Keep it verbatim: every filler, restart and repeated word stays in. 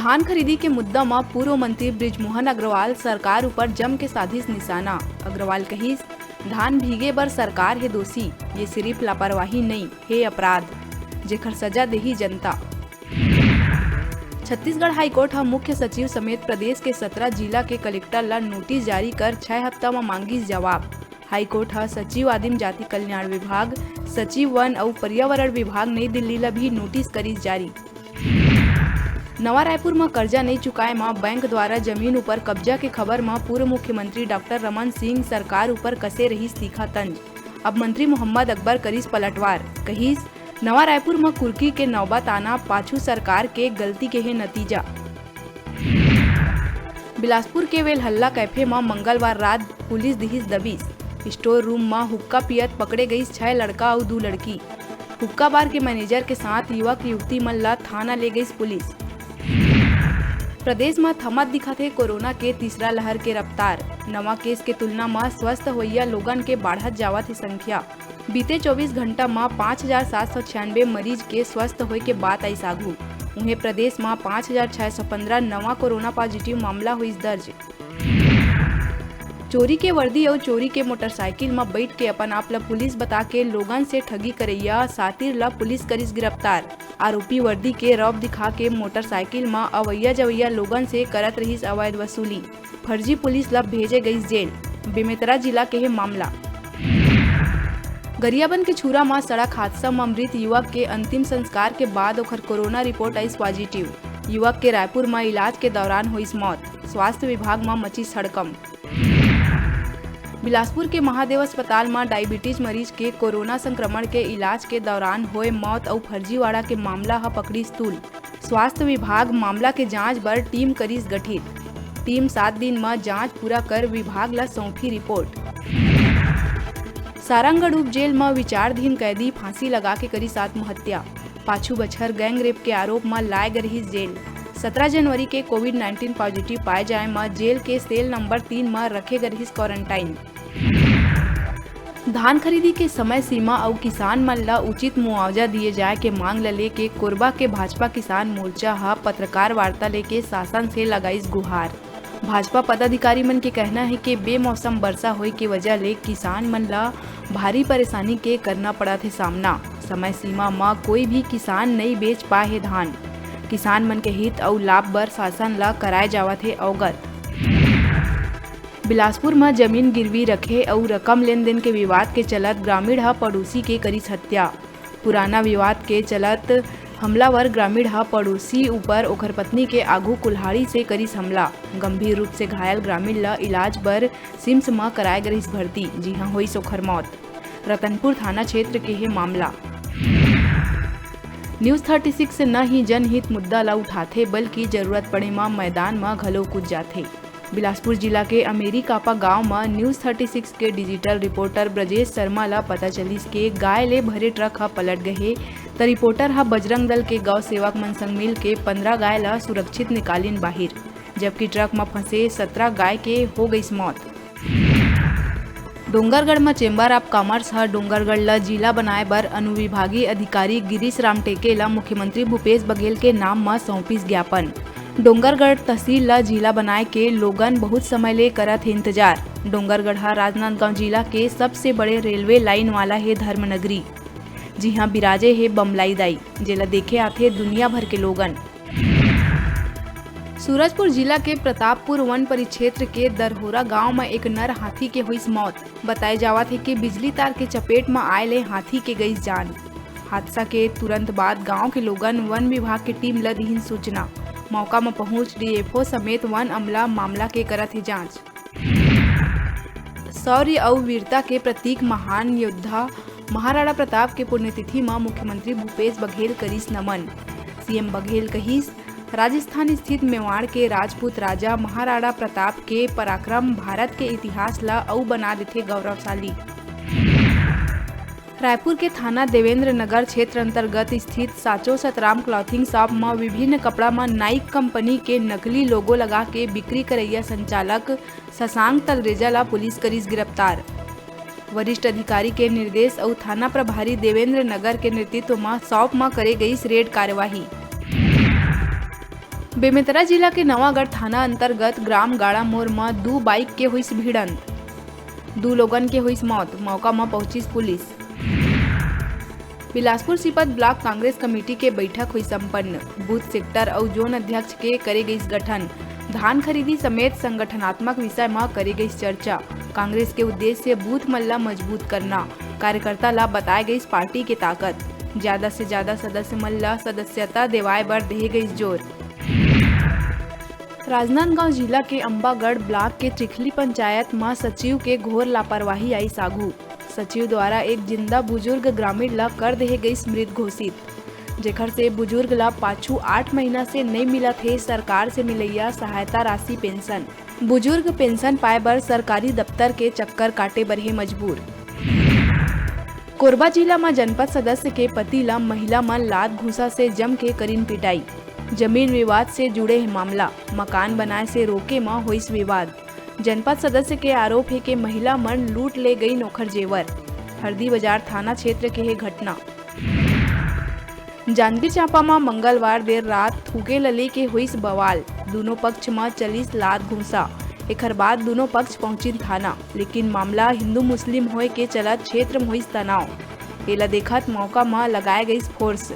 धान खरीदी के मुद्दा म पूर्व मंत्री बृजमोहन अग्रवाल सरकार ऊपर जम के साधिस निशाना। अग्रवाल कहिस, धान भीगे बर सरकार हे दोषी, ये सिरिफ लापरवाही नइ, हे अपराध, जेखर सजा देही जनता। छत्तीसगढ़ हाईकोर्ट ह मुख्य सचिव समेत प्रदेश के सतरा जिला के कलेक्टर ल नोटिस जारी कर छै हफ्ता म मांगिस जवाब। हाईकोर्ट ह सचिव आदिम जाति कल्याण विभाग, सचिव वन अउ पर्यावरण विभाग नई दिल्ली ल भी नोटिस करिस जारी। नवा रायपुर म कर्जा नई चुकाए म बैंक द्वारा जमीन ऊपर कब्जा के खबर म पूर्व मुख्यमंत्री डॉक्टर रमन सिंह सरकार ऊपर कसे रहिस तीखा तंज। अब मंत्री मोहम्मद अकबर करिस पलटवार, कहिस, नवा रायपुर म कुर्की के नौबत आना पाछू सरकार के गलती के हे नतीजा। बिलासपुर के वेलहल्ला कैफे म मंगलवार रात पुलिस दिहिस दबिश। स्टोर रूम म हुक्का पियत पकड़े गईस छै लड़का अउ दू लड़की। हुक्का बार के मैनेजर के साथ युवक युवती मन ल थाना ले गईस पुलिस। प्रदेश म थमत दिखत हे कोरोना के तीसरा लहर के रफ्तार। नवा केस के तुलना म स्वस्थ होइया लोगन के बाढ़त जावत हे संख्या। बीते चौबीस घंटा म पाँच हजार सात सौ छियानवे मरीज के स्वस्थ होए के बात आइस आघू। उहें, प्रदेश म पाँच हजार छह सौ पंद्रह नवा कोरोना पॉजिटिव मामला होइस दर्ज। चोरी के वर्दी अउ चोरी के मोटरसाइकिल म बइठ के अपन आप ल पुलिस बता के लोगन से ठगी करइया सातिर ल पुलिस करिस गिरफ्तार। आरोपी वर्दी के रौब दिखा के मोटरसाइकिल म अवइया जवइया लोगन से करत रहिस अवैध वसूली। फर्जी पुलिस ल भेजे गईस जेल। बेमेतरा जिला के हे मामला। गरियाबंद के छुरा म सड़क हादसा म मृत युवक के अंतिम संस्कार के बाद ओखर कोरोना रिपोर्ट आइस पॉजिटिव। युवक के रायपुर म इलाज के दौरान होइस मौत। स्वास्थ्य विभाग म मचिस हड़कंप। बिलासपुर के महादेव अस्पताल म डायबिटीज मरीज के कोरोना संक्रमण के इलाज के दौरान होए मौत अउ फर्जीवाड़ा के मामला ह पकड़िस तूल। स्वास्थ्य विभाग मामला के जांच बर टीम करिस गठित। टीम सात दिन म जांच पूरा कर विभाग ल सौंपही रिपोर्ट। सारंगढ़ उप जेल म विचाराधीन कैदी फांसी लगा के करिस आत्महत्या। पाछू बछर गैंग रेप के आरोप म लाए गे रिहिस जेल। सतरा जनवरी के कोविड नाइंटीन पॉजिटिव पाए जाए म जेल के सेल नंबर तीन म रखे गे रिहिस क्वारंटाइन। धान खरीदी के समय सीमा अउ किसान मन ल उचित मुआवजा दिए जाए के मांग ल लेके कोरबा के भाजपा किसान मोर्चा ह पत्रकार वार्ता लेके शासन से लगाइस गुहार। भाजपा पदाधिकारी मन के कहना हे कि बेमौसम बरसा होए के वजह ले किसान मन ल भारी परेशानी के करना पड़त हे सामना। समय सीमा म कोई भी किसान नइ बेच पाए हे धान। किसान मन के हित अउ लाभ बर शासन ल कराए जावत हे अवगत। बिलासपुर म जमीन गिरवी रखे अउ रकम लेन-देन के विवाद के चलत ग्रामीण ह पड़ोसी के करिस हत्या। पुराना विवाद के चलत हमलावर ग्रामीण ह पड़ोसी ऊपर ओखर पत्नी के आगू कुल्हाड़ी से करिस हमला। गंभीर रूप से घायल ग्रामीण ल इलाज बर सिम्स म कराए गे रिहिस भर्ती, जिहां होइस ओखर मौत। रतनपुर थाना क्षेत्र के हे मामला। न्यूज थर्टी सिक्स न ही जनहित मुद्दा ल उठाथे, बल्कि जरूरत पड़े म मैदान म घलो कूद जाथे। बिलासपुर जिला के अमेरी कापा गांव म न्यूज थर्टी सिक्स के डिजिटल रिपोर्टर ब्रजेश शर्मा ल पता चलिस के गाय ले भरे ट्रक ह पलट गए हे, त रिपोर्टर ह बजरंग दल के गौ सेवक मन संग मिल के पंद्रह गाय ल सुरक्षित निकालिन बाहिर, जबकि ट्रक म फंसे सतरा गाय के हो गइस मौत। डोंगरगढ़ म चेंबर ऑफ कॉमर्स ह डोंगरगढ़ ल जिला बनाए बर अनुविभागीय अधिकारी गिरीश राम टेके ल मुख्यमंत्री भूपेश बघेल के नाम म सौंपिस ज्ञापन। डोंगरगढ़ तहसील ल जिला बनाए के लोगन बहुत समय ले करत हे इंतजार। डोंगरगढ़ ह राजनांदगांव जिला के सबसे बड़े रेलवे लाइन वाला हे धर्मनगरी, जिहां बिराजे हे बमलाई दाई, जेला देखे आथे दुनिया भर के लोगन। सूरजपुर जिला के प्रतापपुर वन परिक्षेत्र के दरहोरा गांव म एक नर हाथी के होइस मौत। बताए जावत हे कि बिजली तार के चपेट म आए ले हाथी के गइस जान। हादसा के तुरंत बाद गांव के लोगन वन विभाग के टीम ल दिहिन सूचना। मौका म पहुंच डीएफओ समेत वन अमला मामला के करत हे जांच। शौर्य अउ वीरता के प्रतीक महान योद्धा महाराणा प्रताप के पुण्यतिथि म मुख्यमंत्री भूपेश बघेल करिस नमन। सीएम बघेल कहिस, राजस्थान स्थित मेवाड़ के राजपूत राजा महाराणा प्रताप के पराक्रम भारत के इतिहास ल अउ बना देथे गौरवशाली। रायपुर के थाना देवेंद्र नगर क्षेत्र अंतर्गत स्थित साचो सतराम क्लॉथिंग शॉप म विभिन्न कपड़ा म नाइक कंपनी के नकली लोगो लगा के बिक्री करइया संचालक शशांक तलरेजा ल पुलिस करिस गिरफ्तार। वरिष्ठ अधिकारी के निर्देश अउ थाना प्रभारी देवेंद्र नगर के नेतृत्व म शॉप म करे गइस रेड कार्यवाही। बेमेतरा जिला के नवागढ़ थाना अंतर्गत ग्राम गाड़ामोर म दू बाइक के होइस भिड़ंत, दू लोगन के होइस मौत, मौका म पहुंचिस police. Bilaspur Sipat block Congress committee के बैठक होइस संपन्न, बूथ, सेक्टर अउ जोन अध्यक्ष के करे गइस गठन, धान खरीदी समेत संगठनात्मक विषय म करे गइस चर्चा। कांग्रेस के उद्देश्य बूथ मन ल मजबूत करना, कार्यकर्ता ल बताए गइस पार्टी के ताकत, ज्यादा से ज्यादा सदस्य मन ल सदस्यता देवाए बर देहे गइस जोर। राजनांदगांव जिला के अंबागढ़ ब्लॉक के चिखली पंचायत म सचिव के घोर लापरवाही आइस आघू। सचिव द्वारा एक जिंदा बुजुर्ग ग्रामीण ल कर देहे गइस मृत घोषित, जेखर से बुजुर्ग ल पाछू आठ महीना से नइ मिलत हे सरकार से मिलइया सहायता राशि पेंशन। बुजुर्ग पेंशन पाए बर सरकारी दफ्तर के चक्कर काटे बर हे मजबूर। कोरबा जिला म जनपद सदस्य के पति ल महिला मन लात घूंसा से जम के करिन पिटाई। जमीन विवाद से जुड़े हे मामला, मकान बनाए से रोके म होइस विवाद। जनपद सदस्य के आरोप हे के महिला मन लूट ले गई ओखर जेवर। हरदी बाजार थाना क्षेत्र के हे घटना। जांजगीर चांपा म मंगलवार देर रात थूके ल लेके होइस बवाल, दूनों पक्ष म चलिस लात घूंसा। एखर बाद दूनों पक्ष पहुंचिन थाना, लेकिन मामला हिंदू मुस्लिम होए के चलत क्षेत्र म होइस तनाव। एला देखत मौका म लगाए गइस फोर्स।